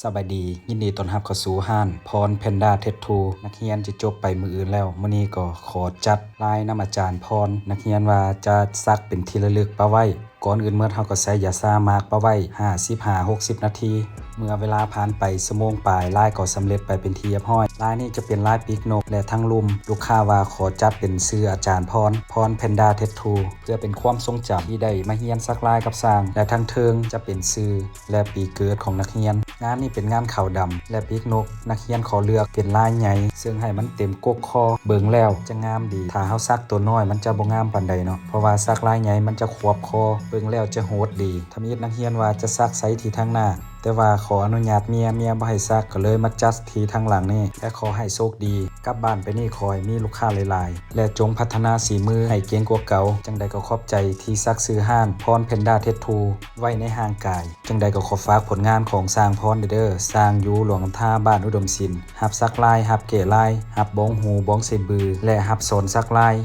ສະບາຍດີ ຍິນດີຕ້ອນຮັບເຂົ້າສູ່ຮ້ານພອນແພນດ້າແທັດທູ. ນັກຮຽນຈະຈົບໄປມື້ອື່ນແລ້ວ, ມື້ນີ້ກໍຂໍຈັດລາຍນຳອາຈານພອນ. ນັກຮຽນວ່າຈະສັກເປັນທີ່ລະລຶກປະໄວ້. ກ່ອນອື່ນໝົດ ເຮົາກໍໃຊ້ຢາຊາມາກປະໄວ້ຫ້າສິບຫາຫົກສິບນາທີ. ເມື່ອເວລາຜ່ານໄປຊົ່ວໂມງປາຍ, ລາຍກໍສຳເລັດໄປເປັນທີ່ຮຽບຮ້ອຍ. ລາຍນີ້ຈະເປັນລາຍປີກນົກ ແລະ ທັງລຸ່ມ. ລູກຄ້າວ່າຂໍຈັດເປັນຊື່ອາຈານພອນ, ພອນແພນດ້າແທັດທູ ເພື່ອເປັນຄວາມຊົງຈຳທີ່ໄດ້ມາຮຽນສັກລາຍກັບຊ່າງ ແລະ ທັງເທິງຈະເປັນຊື່ ແລະ ປີເກີດຂອງນັກຮຽນ. ງານນີ້ເປັນງານຂາວດຳ ແລະ ປີກນົກ. ນັກຮຽນຂໍເລືອກເປັນລາຍໃຫຍ່ ເຊິ່ງໃຫ້ມັນເຕັມກົກຄໍ. ເບິ່ງແລ້ວຈະງາມດີ. ຖ້າເຮົາສັກຕົວນ້ອຍມັນຈະບໍ່ງາມປານໃດເນາະ, ເພາະວ່າສັກລາຍໃຫຍ່ມັນຈະຂວບຄໍ, ເບິ່ງແລ້ວຈະໂຫດດີ. ທຳອິດນັກຮຽນວ່າຈະສັກໃສ່ທີ່ທາງໜ້າ, ແຕ່ວ່າຂໍອະນຸຍາດເມຍ, ເມຍບໍ່ໃຫ້ສັກ, ກໍເລີຍມາຈັດທີ່ທາງຫຼັງນີ້ ແລະ ຂໍໃຫ້ໂຊກດີ. ກັບບ້ານໄປນີ້ຂໍໃຫ້ມີລູກຄ້າຫຼາຍໆ ແລະ ຈົ່ງພັດທະນາສີມືໃຫ້ເກັ່ງກວ່າເກົ່າ. ຈັ່ງໃດກໍຂອບໃຈທີ່ສັກຊື່ຮ້ານພອນແພນດ້າແທັດທູໄວ້ໃນຮ່າງກາຍ. ຈັ່ງໃດກໍຂໍຝາກຜົນງານຂອງຊ່າງພອນເດີ, ຊ່າງຢູ່ຫຼວງນ້ຳທາ ບ້ານອຸດົມສິນ, ຮັບສັກລາຍ, ຮັບແກ້ລາຍ, ຮັບບອງຫູ, ບອງໃສ່ບື ແລະ ຮັບສອນສັກລາຍ.